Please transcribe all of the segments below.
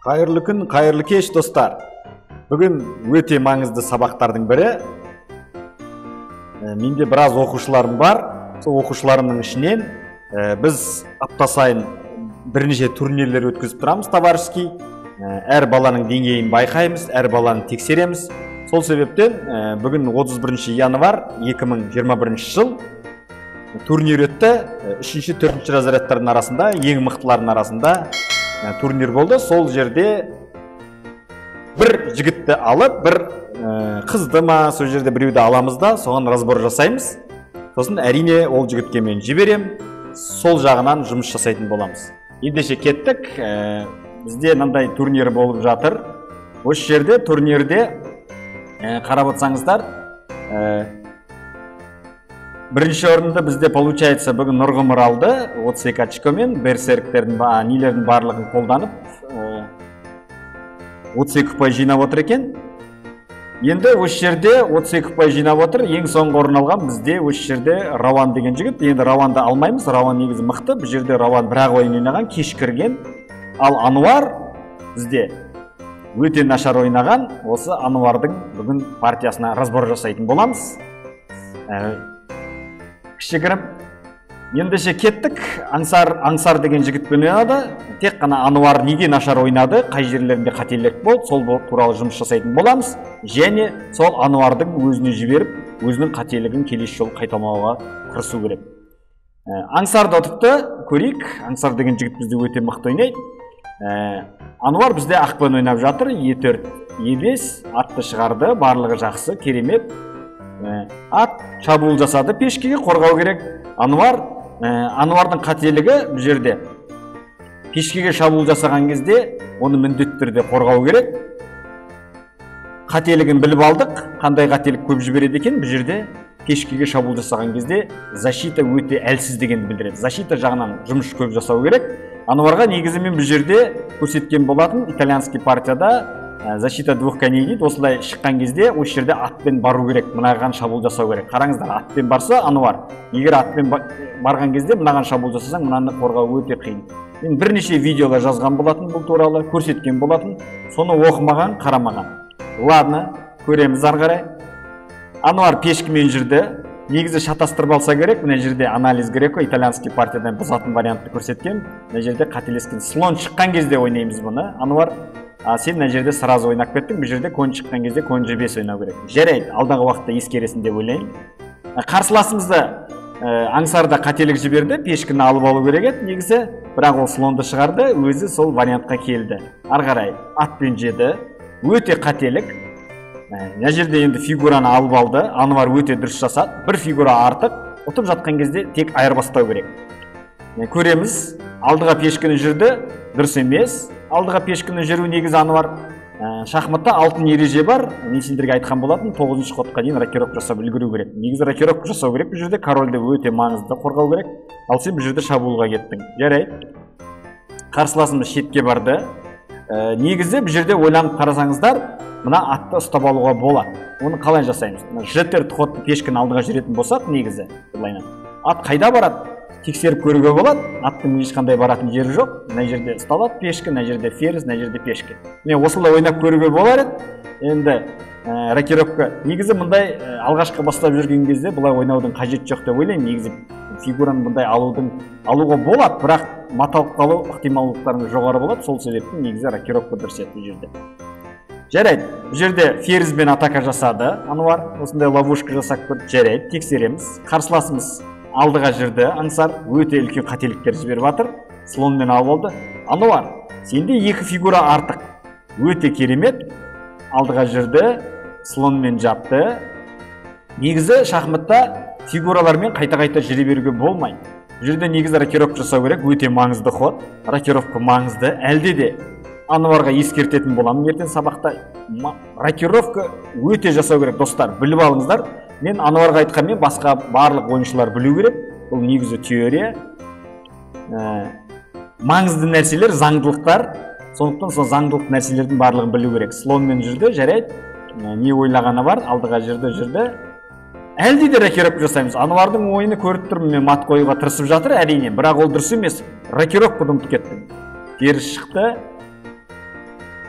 Қайырлы күн, қайырлы кеш, достар. Бүгін өте маңызды сабақтардың бірі. Менде біраз оқушыларым бар. Сол оқушыларымның ішінен біз апта сайын бірнеше турнирлер өткізіп тұрамыз, товарищеский. Әр баланың деңгейін байқаймыз, әр баланы тексереміз. Сол себептен бүгін 31 январь 2021 жыл турнир өтті. Үшінші, төртінші разрядтардың арасында, ең мықтылардың арасында турнир болды. Сол жерде бір жігітті алып, бір қызды ма, сол жерде біреуді аламыз да, соған разбор жасаймыз. Сосын, әрине, ол жігітке мен жіберем, сол жағынан жұмыс жасайтын боламыз. Ендеше кеттік. Бізде мынандай турнир болып жатыр. Осы жерде турнирде қарап отырсаңыздар, бірінші орынды бізде, получается, бүгін Нұрғұмыр алды 32 очкомен, берсерктердің нелердің барлығын қолданып, 32 ұпай жинап отыр екен. Енді осы жерде 32 ұпай жинап отыр. Ең соңғы орын алған бізде осы жерде Рауан деген жігіт. Енді Рауанды алмаймыз. Рауан негізі мықты. Бұл жерде Рауан бір ақ ойын ойнаған, кеш кірген. Ал Ануар бізде өте нашар ойнаған. Осы Ануардың бүгін партиясына разбор жасайтын боламыз. Кішігірім. Ендеше кеттік. Аңсар деген жігітпен ойнады. Тек қана Ануар неге нашар ойнады, қай жерлерінде қателік болды, сол туралы жұмыс жасайтын боламыз. Және сол Ануардың өзіне жіберіп, өзінің қателігін келесі жолы қайталамауға тырысу керек. Аңсарды ұтыпты, көрейік. Аңсар деген жігіт бізде өте мықты ойнайды. Ануар бізде ақпен ойнап жатыр. Е4, Е5, атты шығарды, барлығы жақсы, керемет. Ат шабуыл жасады, пешкеге қорғау керек. Ануардың қателігі бұл жерде пешкеге шабуыл жасаған кезде оны міндетті түрде қорғау керек. Қателігін біліп алдық. Қандай қателік көп жібереді екен? Бұл жерде пешкеге шабуыл жасаған кезде защита өте әлсіз дегенді білдіреді. Защита жағынан жұмыс көп жасау керек. Ануарға негізі мен бұл жерде көрсеткен болатын, итальянский партияда защита двух коней дейді. Осылай шыққан кезде осы жерде атпен бару керек, мынаған шабуыл жасау керек. Қараңыздар, атпен барса Ануар, егер атпен барған кезде мынаған шабуыл жасасаң, мынаны қорғау өте қиын. Мен бірнеше видеолар жазған болатын бұл туралы, көрсеткен болатын, соны оқымаған, қарамаған. Ладно, көреміз ары қарай. Ануар пешкімен жүрді. Негізі шатастырып алса керек, мына жерде анализ греко, итальянский партиядан бұзатын вариантты көрсеткен. Мына жерде қателескен. Слон шыққан кезде ойнаймыз бұны, Ануар. А сен мына жерде сразу ойнап кеттің. Бұл жерде конь шыққан кезде конь g5 ойнау керек. Жарайды, алдағы уақытта ескересің деп ойлаймын. Қарсыласымызды Аңсарда қателік жіберді, пешкіні алып алу керек еді негізі, бірақ ол слонды шығарды, өзі сол вариантқа келді. Ары қарай атпен жеді, өте қателік. Мына жерде енді фигураны алып алды. Ануар өте дұрыс жасады. Бір фигура артық, ұтып жатқан кезде тек айырбастау керек. Көреміз, алдыға пешкіні жүрді, дұрыс емес. Алдыға пешкіні жүру негізі Ануар. Шахматта алтын ереже бар. Мен сендерге айтқан болатын, 9-шы ходқа дейін рокировка жасап үлгеру керек. Негізі рокировка жасау керек бұл жерде, корольді өте маңызды қорғау керек. Ал сен бұл жерде шабуылға кеттің. Жарайды. Қарсыласымыз шетке барды. Негізі бұл жерде ойланып қарасаңыздар, мына атты ұстап алуға болады. Оны қалай жасаймыз? Мына Ж4 ходты пешкіні алдыға жүретін болсақ, негізі былайынан. Ат қайда барады? Тексеріп көруге болады. Аттың ешқандай баратын жері жоқ. Мына жерде ұсталады пешкі, мына жерде ферзь, мына жерде пешкі. Міне, осылай ойнап көруге болар еді. Енді рокировка негізі мұндай алғашқы бастап жүрген кезде бұлай ойнаудың қажеті жоқ деп ойлаймын. Негізі фигураны бұндай алуға болады, бірақ маталып қалу ықтималдықтарыңыз жоғары болады. Сол себептен негізі рокировка дұрыс еді бұл жерде. Жарайды, бұл жерде ферзьбен атака жасады Ануар, осындай ловушка жасап көрді. Жарайды, тексереміз. Қарсыласымыз алдыға жүрді. Аңсар өте үлкен қателіктер жіберіп жатыр. Слонмен алып алды. Ануар, сенде екі фигура артық. Өте керемет. Алдыға жүрді, слонмен жапты. Негізі шахматта фигуралармен қайта-қайта жүре беруге болмайды. Бұл жерде негізі рокировка жасау керек, өте маңызды ход. Рокировка маңызды. Әлде де Ануарға ескертетін боламын ертең сабақта. Рокировка өте жасау керек, достар, біліп алыңыздар. Мен Ануарға айтқанмен басқа барлық ойыншылар білу керек. Бұл негізі теория. Маңызды нәрселер, заңдылықтар. Сондықтан сол заңдылық нәрселердің барлығын білу керек. Слонмен жүрді, жарайды. Не ойлағаны бар, алдыға жүрді, жүрді. Әлде де рокировка жасаймыз. Ануардың ойыны көріп тұрмын мен, мат қоюға тырысып жатыр әрине, бірақ ол дұрыс емес. Рокировканы ұмытып кеттім. Теріс шықты.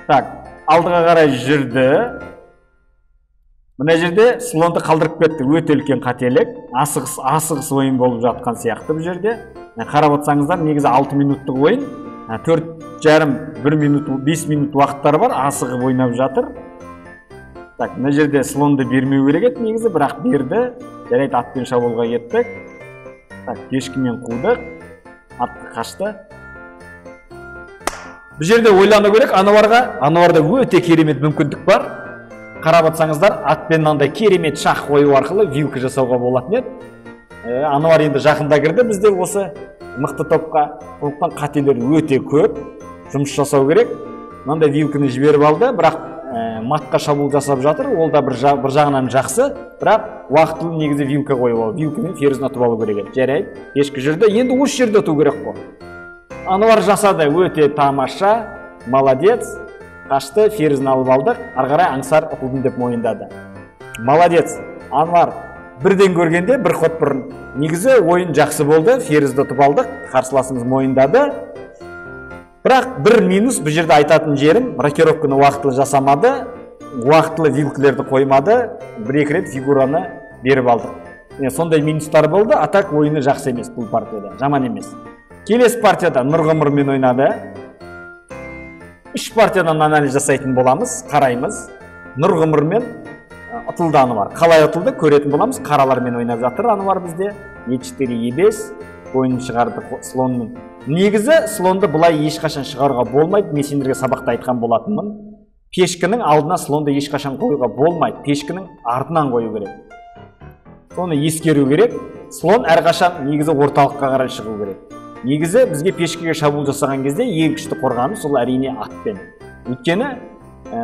Так, алдыға қарай жүрді. Мына жерде слонды қалдырып кетті. Өте үлкен қателік. Асығыс ойын болып жатқан сияқты бұл жерде. Қарап отырсаңыздар, негізі 6 минуттық ойын. 4,5, 1 минут, 5 минут уақыттары бар. Асығып ойнап жатыр. Так, мына жерде слонды бермеу керек еді негізі, бірақ берді. Жарайды, атпен шабуылға кеттік. Так, пешкімен қудық. Атты қашты. Бұл жерде ойлану керек Ануарға. Ануарда өте керемет мүмкіндік бар. Қарап отырсаңыздар, атпен мынандай керемет шах қою арқылы вилка жасауға болатын еді. Ануар енді жақында кірді бізде осы мықты топқа. Сондықтан қателер өте көп. Жұмыс жасау керек. Мынандай вилканы жіберіп алды, бірақ матқа шабуыл жасап жатыр. Ол да бір жағынан жақсы, бірақ уақытылы негізі вилка қойып алу. Вилкамен ферзін ұтып алу керек еді. Жарайды, пешкі жүрді. Енді осы жерде ұту керек қой. Ануар жасады, өте тамаша, молодец. Қашты, ферзін алып алдық. Ары қарай Аңсар ұтылдым деп мойындады. Молодец, Ануар. Бірден көргенде бір ход бұрын. Негізі ойын жақсы болды, ферзді ұтып алдық, қарсыласымыз мойындады. Бірақ бір минус бұл жерде айтатын жерім, рокировканы уақытылы жасамады, уақытылы вилкілерді қоймады, бір-екі рет фигураны беріп алдық. Сондай минустар болды, а так ойыны жақсы емес бұл партияда, жаман емес. Келесі партияда Нұрғұмырмен ойнады. 3 партиядан анализ жасайтын боламыз, қараймыз. Нұрғұмырмен ұтылды Ануар. Қалай ұтылды көретін боламыз. Қаралармен ойнап жатыр Ануар бізде. Е4, Е5 ойын шығарды слонмен. Негізі слонды былай ешқашан шығаруға болмайды. Мен сендерге сабақта айтқан болатынмын. Пешкінің алдына слонды ешқашан қоюға болмайды. Пешкінің артынан қою керек. Соны ескеру керек. Слон әрқашан негізі орталыққа қарай шығу керек. Негізі бізге пешкеге шабуыл жасаған кезде ең күшті қорғанымыз сол әрине атпен. Өйткені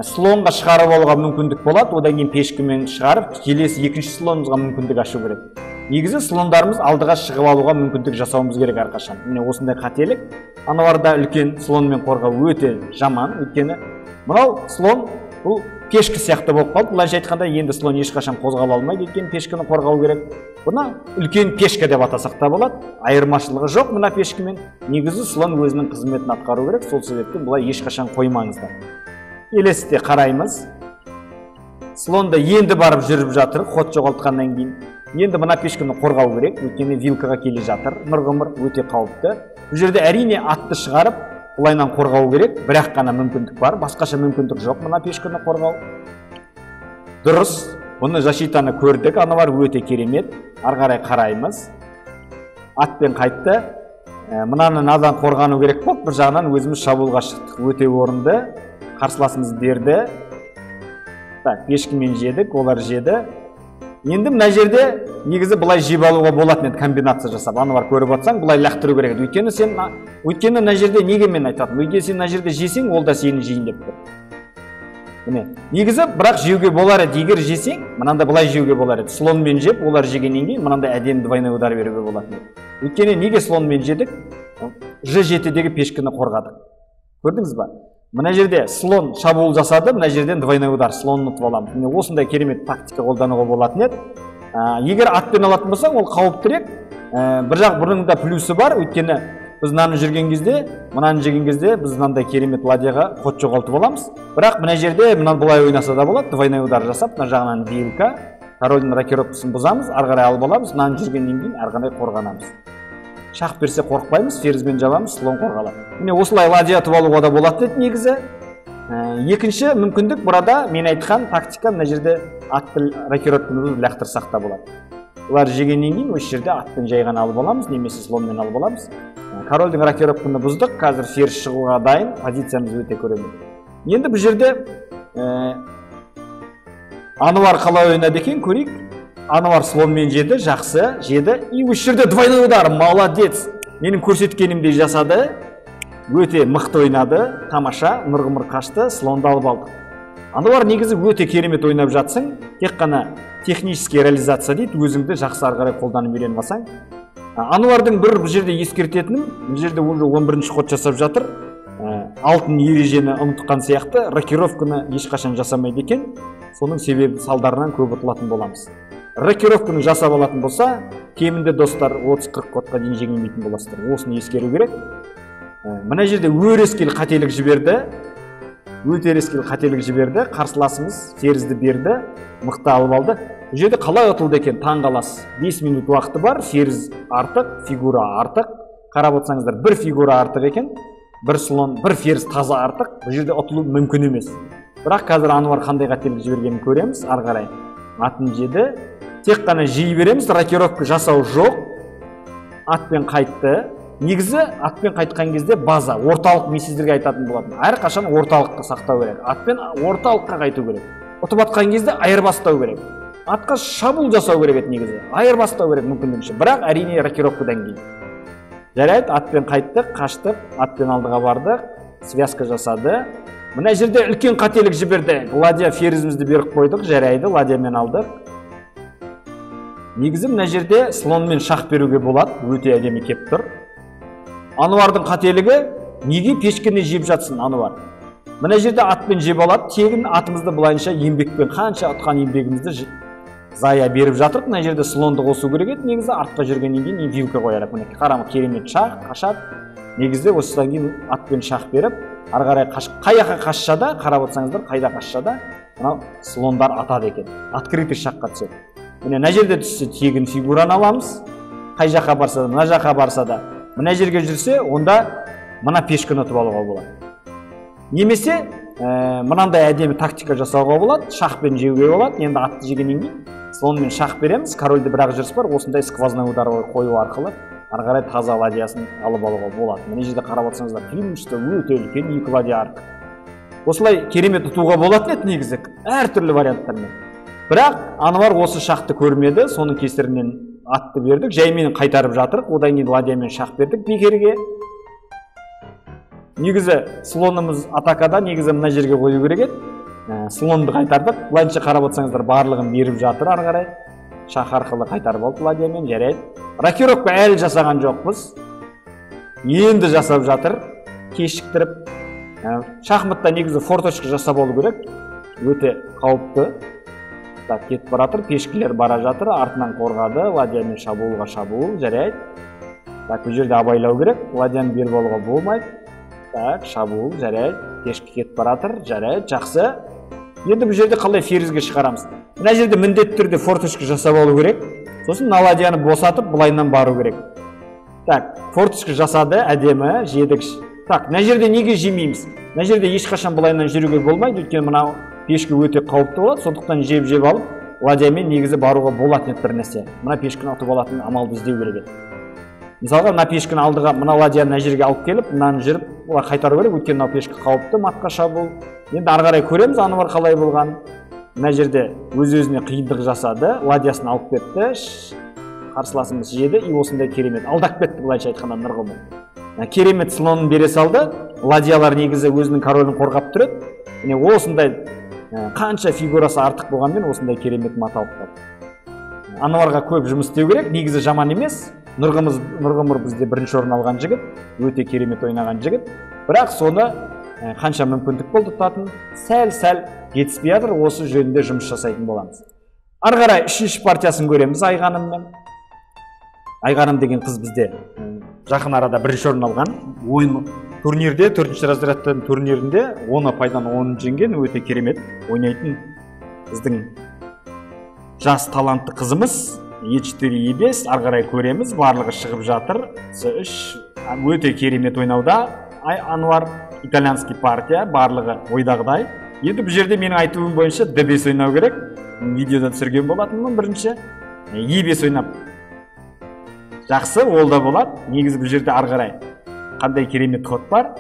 слонға шығарып алуға мүмкіндік болады, одан кейін пешкімен шығарып, келесі екінші слонымызға мүмкіндік ашу керек. Негізі слондарымыз алдыға шығып алуға мүмкіндік жасауымыз керек әрқашан. Міне осындай қателік. Ануарда үлкен слонмен қорғау өте жаман, өйткені мынау слон бұл пешкі сияқты болып қалды. Былайша айтқанда енді слон ешқашан қозғала алмайды, өйткені пешкіні қорғау керек. Бұны үлкен пешкі деп атасақ та болады. Айырмашылығы жоқ мына пешкімен. Негізі слон өзінің қызметін атқару керек. Сол себептен бұлай ешқашан қоймаңыздар. Келесіде қараймыз. Слон да енді барып жүріп жатыр, ход жоғалтқаннан кейін. Енді мына пешкіні қорғау керек, өйткені вилкаға келе жатыр. Нұрғұмыр өте қауіпті. Бұл жерде әрине атты шығарып, былайынан қорғау керек, бірақ қана мүмкіндік бар, басқаша мүмкіндік жоқ мына пешкіні қорғау. Дұрыс, бұны защитаны көрдік, Ануар өте керемет. Ары қарай қараймыз. Атпен қайтты. Мынаны надан қорғану керек болды, бір жағынан өзіміз шабуылға шықтық, өте орынды. Қарсыласымыз берді. Так, пешкімен жедік, олар жеді. Енді мына жерде негізі былай жеп алуға болатын еді, комбинация жасап. Ануар көріп отырсаң, былай лақтыру керек еді. Өйткені мына жерде неге мен айтатыным? Өйткені сен мына жерде жесең, ол да сені жейін деп тұр. Міне, негізі бірақ жеуге болар еді. Егер жесең, мынандай былай жеуге болар еді. Слонмен жеп, олар жегеннен кейін мынандай әдемі двойной удар беруге болатын еді. Өйткені неге слонмен жедік? Ж7-дегі пешкіні қорғадық. Көрдіңіз ба? Мына жерде слон шабуыл жасады, мына жерден двойной удар, слонны ұтып аламыз. Міне осындай керемет тактика қолдануға болатын еді. Егер атпен алатын болсаң, ол қауіптірек. Бір жақ бұның да плюсы бар, өйткені біз мынаны жүрген кезде, мынаны жеген кезде біз мынандай керемет ладьяға ход жоғалтып аламыз. Бірақ мына жерде мынаны былай ойнаса да болады, двойной удар жасап, мына жағынан вилка, корольдің рокировкасын бұзамыз, ары қарай алып аламыз, мынаны жүргеннен кейін ары қарай қорғанамыз. Шах берсе қорықпаймыз, ферзбен жабамыз, слон қорғалады. Міне осылай ладья ұтып алуға да болады деді негізі. Екінші мүмкіндік burada мен айтқан тактика, мына жерде атты рокировканы бұзып лақтырсақ та болады. Олар жегеннен кейін осы жерде атпен жай ғана алып аламыз, немесе слонмен алып аламыз. Корольдің рокировканы бұздық, қазір ферзь шығуға дайын, позициямыз өте керемет. Енді бұл жерде Ануар қалай ойнады екен көрейік. Ануар слонмен жеді, жақсы жеді. И осы жерде двойной удар, молодец. Менің көрсеткенімдей жасады. Өте мықты ойнады, тамаша, Нұрғұмыр қашты, слонды алып алдық. Ануар негізі өте керемет ойнап жатсың, тек қана технический реализация дейді, өзіңді жақсы ары қарай қолданып үйреніп алсаң. Ануардың бір бұл жерде ескертетінім, бұл жерде уже 11-ші ход жасап жатыр. Алтын ережені ұмытқан сияқты, рокировканы ешқашан жасамайды екен. Соның себебі салдарынан көп ұтылатын боламыз. Рокировканы жасап алатын болса, кемінде достар 30-40 ходқа дейін жеңілмейтін боласыздар. Осыны ескеру керек. Мына жерде өрескел қателік жіберді. Өте резкий қателік жіберді. Қарсыласымыз ферзді берді, мықты алып алды. Бұл жерде қалай ұтылды екен, таң қаласыз. 5 минут уақыты бар, ферзь артық, фигура артық. Қарап отырсаңыздар, бір фигура артық екен, бір слон, бір ферзь таза артық. Бұл жерде ұтылу мүмкін емес. Бірақ қазір Ануар қандай қателік жібергенін көреміз. Ары қарай атын жеді. Тек қана жей береміз, рокировка жасау жоқ. Атпен қайтты. Негізі атпен қайтқан кезде база, орталық, мен сіздерге айтатын болатын. Әрқашан орталыққа сақтау керек. Атпен орталыққа қайту керек. Ұтып атқан кезде айырбастау керек. Атқа шабуыл жасау керек еді негізі. Айырбастау керек мүмкіндігінше. Бірақ әрине рокировкадан кейін. Жарайды, атпен қайттық, қаштық, атпен алдыға бардық, связка жасады. Мына жерде үлкен қателік жіберді. Ладья ферзімізді беріп қойдық, жарайды, ладьямен алдық. Негізі мына жерде слонмен шах беруге болады, өте әдемі кеп тұр. Ануардың қателігі, неге пешкені жеп жатсын Ануар? Мына жерде атпен жеп алады, тегін атымызды былайынша еңбекпен, қанша ұтқан еңбегімізді зая беріп жатырық. Мына жерде слонды қосу керек еді, негізі артқа жүргеннен кейін вилка қояр. Мінекей қарама, керемет шах, қашады. Негізі осыдан кейін атпен шах беріп, ары қарай қай жаққа қашса да, қарап отырсаңыздар, қайда қашса да, мынау слондар атады екен. Открытый шахқа түседі. Міне мына жерде түссе тегін фигураны аламыз. Қай жаққа барса да, мына жаққа барса да, мына жерге жүрсе, онда мына пешкені ұтып алуға болады. Немесе мынандай әдемі тактика жасауға болады, шахпен жеуге болады. Енді атты жегеннен кейін слонмен шах береміз, корольді бір ақ жүріс бар, осындай сквозной удар қою арқылы ары қарай таза ладьясын алып алуға болады. Мына жерде қарап отырсаңыздар, преимущество өте үлкен, екі ладья артық. Осылай керемет ұтуға болатын еді негізі, әртүрлі варианттармен. Бірақ Ануар осы шақты көрмеді, соның кесірінен атты бердік, жаймен қайтарып жатырық, одан кейін ладьямен шах бердік бекерге. Негізі слонымыз атакада, негізі мына жерге қою керек еді. Слонды қайтардық. Былайынша қарап отырсаңыздар, барлығын беріп жатыр ары қарай. Шах арқылы қайтарып алды ладьямен, жарайды. Рокировка әлі жасаған жоқпыз. Енді жасап жатыр, кешіктіріп. Шахматта негізі форточка жасап алу керек. Өте қауіпті. Так, кетіп баратыр, пешкілер бара жатыр, артынан қорғады, ладьямен шабуылға шабуыл, жарайды. Так, бұл жерде абайлау керек, ладьяны беріп алуға болмайды. Так, шабуыл, жарайды, пешкі кетіп баратыр, жарайды, жақсы. Енді бұл жерде қалай ферзьге шығарамыз? Мына жерде міндетті түрде форточка жасап алу керек. Сосын мына ладьяны босатып, былайынан бару керек. Так, форточка жасады, әдемі, жедік. Так, мына жерде неге жемейміз? Мына жерде ешқашан былайынан жүруге болмайды, өйткені мынау пешкі өте қауіпті болады, сондықтан жеп-жеп алып, ладьямен негізі баруға болатын еді бір нәрсе. Мына пешкіні ұтып алатын амалды іздеу керек еді. Мысалға, мына пешкіні алдыға, мына ладьяны мына жерге алып келіп, мынаны жүріп, олар қайтару керек, өйткені мынау пешкі қауіпті, матқа шабуыл. Енді ары қарай көреміз, Ануар қалай болған. Мына жерде өз-өзіне қиындық жасады, ладьясын алып кетті, қарсыласымыз жеді, и осындай керемет алдап кетті, былайша айтқанда Нұрғұмыр. Керемет слонын бере салды, ладьялар негізі өзінің королін қорғап тұрады. Міне осындай қанша фигурасы артық болғанмен осындай керемет мат алып қалды. Ануарға көп жұмыс істеу керек, негізі жаман емес. Нұрғұмыр бізде бірінші орын алған жігіт, өте керемет ойнаған жігіт. Бірақ соны қанша мүмкіндік болды ұтатын, сәл-сәл жетіспей жатыр, осы жөнінде жұмыс жасайтын боламыз. Ары қарай үшінші партиясын көреміз Айғаныммен. Айғаным деген қыз бізде жақын арада бірінші орын алған. Ойын турнирде, 4-ші разрядтың турнирінде 10 ұпайдан 10 жеңген, өте керемет ойнайтын біздің жас талантты қызымыз. Е4, Е5, ары қарай көреміз, барлығы шығып жатыр. С3 өте керемет ойнауда. Ануар, итальянский партия, барлығы ойдағыдай. Енді бұл жерде менің айтуым бойынша Д5 ойнау керек. Видеода түсірген болатынмын бірінші. Е5 ойнап. Жақсы, ол да болады. Негізі бұл жерде ары қарай қандай керемет ход бар.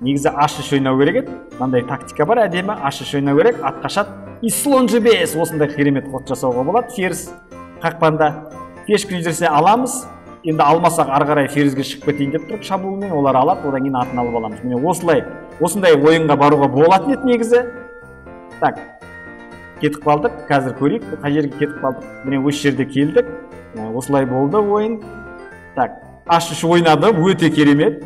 Негізі H3 ойнау керек еді. Мынандай тактика бар, әдемі. H3 ойнау керек, ат қашады. И слон G5 осындай керемет ход жасауға болады. Ферзь қақпанда пешкіні жүрсе аламыз. Енді алмасақ ары қарай ферзьге шығып кетейін деп тұрып шабуылмен олар алады, одан кейін атын алып аламыз. Міне осылай, осындай ойынға баруға болатын еді негізі. Так, кетіп қалдық. Қазір көрейік, қай жерге кетіп қалдық. Міне осы жерде келдік. Осылай болды ойын. Так, H3 ойнады, өте керемет.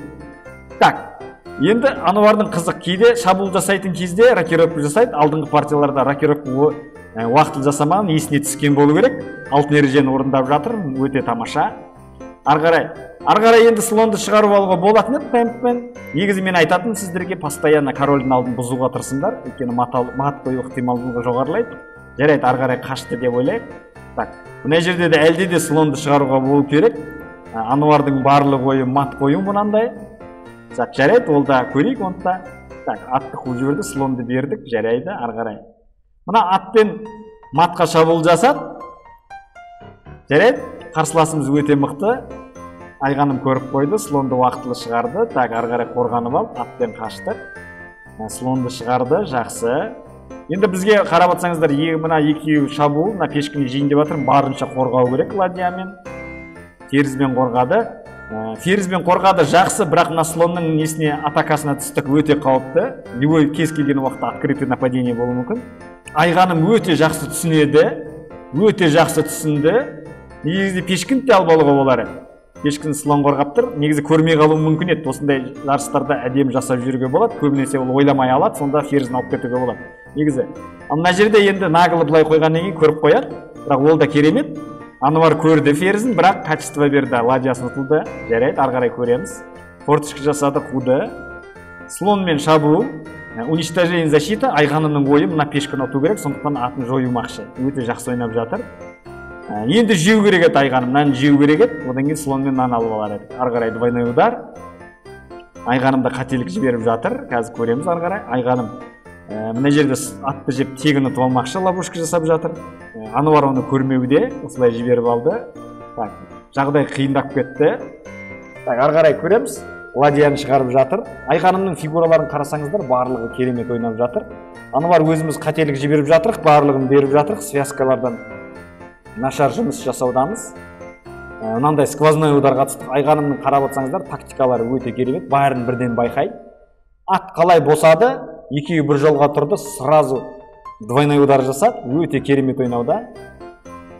Так, енді Ануардың қызық, кейде шабуыл жасайтын кезде рокировка жасайды. Алдыңғы партияларда рокировка уақытылы жасамаған, есіне түскен болу керек. Алтын ережені орындап жатыр, өте тамаша. Ары қарай енді слонды шығарып алуға болатын еді темппен. Негізі мен айтатын сіздерге, постоянно корольдің алдын бұзуға тырысыңдар, өйткені мат қою ықтималдығы жоғарылайды. Жарайды, ары қарай қашты деп ойлайық. Так, мына жерде де әлде де слонды шығаруға болу керек. Ануардың барлық ойы мат қою мынандай. Так, жарайды, ол да көрейік оны да. Так, атты қуып жіберді, слонды бердік, жарайды, ары қарай. Мына атпен матқа шабуыл жасады. Жарайды, қарсыласымыз өте мықты. Айғаным көріп қойды, слонды уақытылы шығарды. Так, ары қарай қорғанып алып, атпен қаштық. Слонды шығарды, жақсы. Енді бізге қарап отырсаңыздар, мына екеуі шабуыл, мына пешкіні жейін деп жатырмын, барынша қорғау керек ладьямен. Ферзбен қорғады. Ферзбен қорғады, жақсы, бірақ мына слонның несіне, атакасына түстік, өте қауіпті. Любой кез келген уақытта открытый нападение болуы мүмкін. Айғаным өте жақсы түсінеді, өте жақсы түсінді. Негізі пешкіні де алып алуға болар еді. Пешкіні слон қорғап тұр. Негізі көрмей қалуы мүмкін еді. Осындай жарыстарда әдемі жасап жүруге болады. Көбінесе ол ойламай алады, сонда ферзін алып кетуге болады. Негізі. Ал мына жерде енді наглы былай қойғаннан кейін көріп қояды. Бірақ ол да керемет. Ануар көрді ферзін, бірақ качество берді, ладьясын ұтылды. Жарайды, ары қарай көреміз. Форточка жасады, қуды. Слонмен шабуыл, уничтожение защита. Айғанымның ойы мына пешкіні ұту керек, сондықтан атын жоюмақшы. Өте жақсы ойнап жатыр. Енді жеу керек еді Айғаным, мынаны жеу керек еді. Одан кейін слонмен мынаны алып алар еді. Ары қарай двойной удар. Айғаным да қателік жіберіп жатыр. Қазір көреміз ары қарай. Айғаным мына жерде атты жеп тегін ұтып алмақшы, ловушка жасап жатыр. Ануар оны көрмеуде, осылай жіберіп алды. Так, жағдай қиындап кетті. Так, ары қарай көреміз. Ладьяны шығарып жатыр. Айғанымның фигураларын қарасаңыздар, барлығы керемет ойнап жатыр. Ануар өзіміз қателік жіберіп жатырық, барлығын беріп жатырық. Связкалардан нашар жұмыс жасаудамыз. Мынандай сквозной ударға түстік. Айғанымның қарап отырсаңыздар, тактикалары өте керемет, бәрін бірден байқайды. Ат қалай босады, екеуі бір жолға тұрды, сразу двойной удар жасады, өте керемет ойнауда.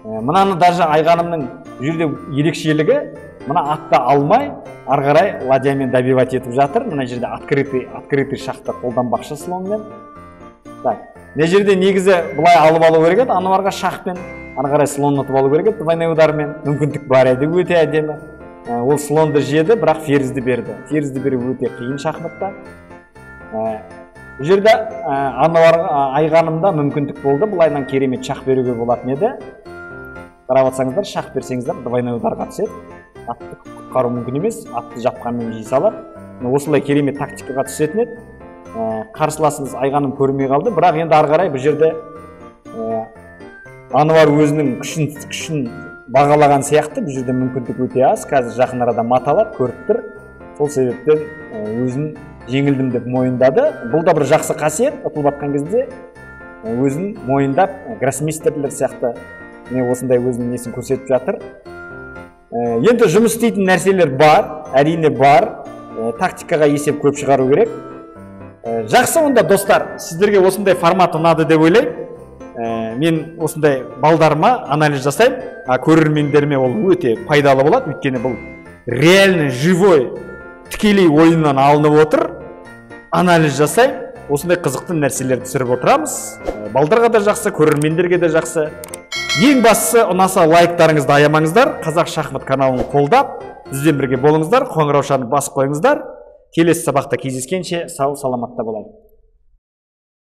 Мынаны даже Айғанымның бұл жерде ерекшелігі, мына атты алмай, ары қарай ладьямен добивать етіп жатыр. Мына жерде открытый шахта қолданбақшы слонмен. Так, мына жерде негізі былай алып алу керек еді Ануарға шахпен, ары қарай слонны ұтып алу керек еді двойной удармен. Мүмкіндік бар еді, өте әдемі. Ол слонды жеді, бірақ ферзді берді. Ферзді беру өте қиын шахматта. Бұл жерде Ануар Айғанымда мүмкіндік болды, былайынан керемет шах беруге болатын еді. Қарап отырсаңыздар, шах берсеңіздер двойной ударға түседі. Атты құтқару мүмкін емес, атты жапқанмен жей салады. Осылай керемет тактикаға түсетін еді. Қарсыласымыз Айғаным көрмей қалды, бірақ енді ары қарай бұл жерде Ануар өзінің күшін бағалаған сияқты. Бұл жерде мүмкіндік өте аз. Қазір жақын арада мат алады, көріп тұр. Сол себептен өзін жеңілдім деп мойындады. Бұл да бір жақсы қасиет, ұтылып атқан кезде өзін мойындап, гроссмейстерлер сияқты міне осындай өзінің несін көрсетіп жатыр. Енді жұмыс істейтін нәрселер бар, әрине бар. Тактикаға есеп көп шығару керек. Жақсы, онда достар, сіздерге осындай формат ұнады деп ойлаймын. Мен осындай балдарыма анализ жасаймын, а көрермендеріме ол өте пайдалы болады, өйткені бұл реально живой тікелей ойыннан алынып отыр. Анализ жасаймын, осындай қызықты нәрселерді түсіріп отырамыз. Балдарға да жақсы, көрермендерге де жақсы. Ең бастысы, ұнаса лайктарыңызды аямаңыздар. Қазақ шахмат каналын қолдап, бізбен бірге болыңыздар, қоңыраушаны басып қойыңыздар. Келесі сабақта кездескенше сау саламатта болайық.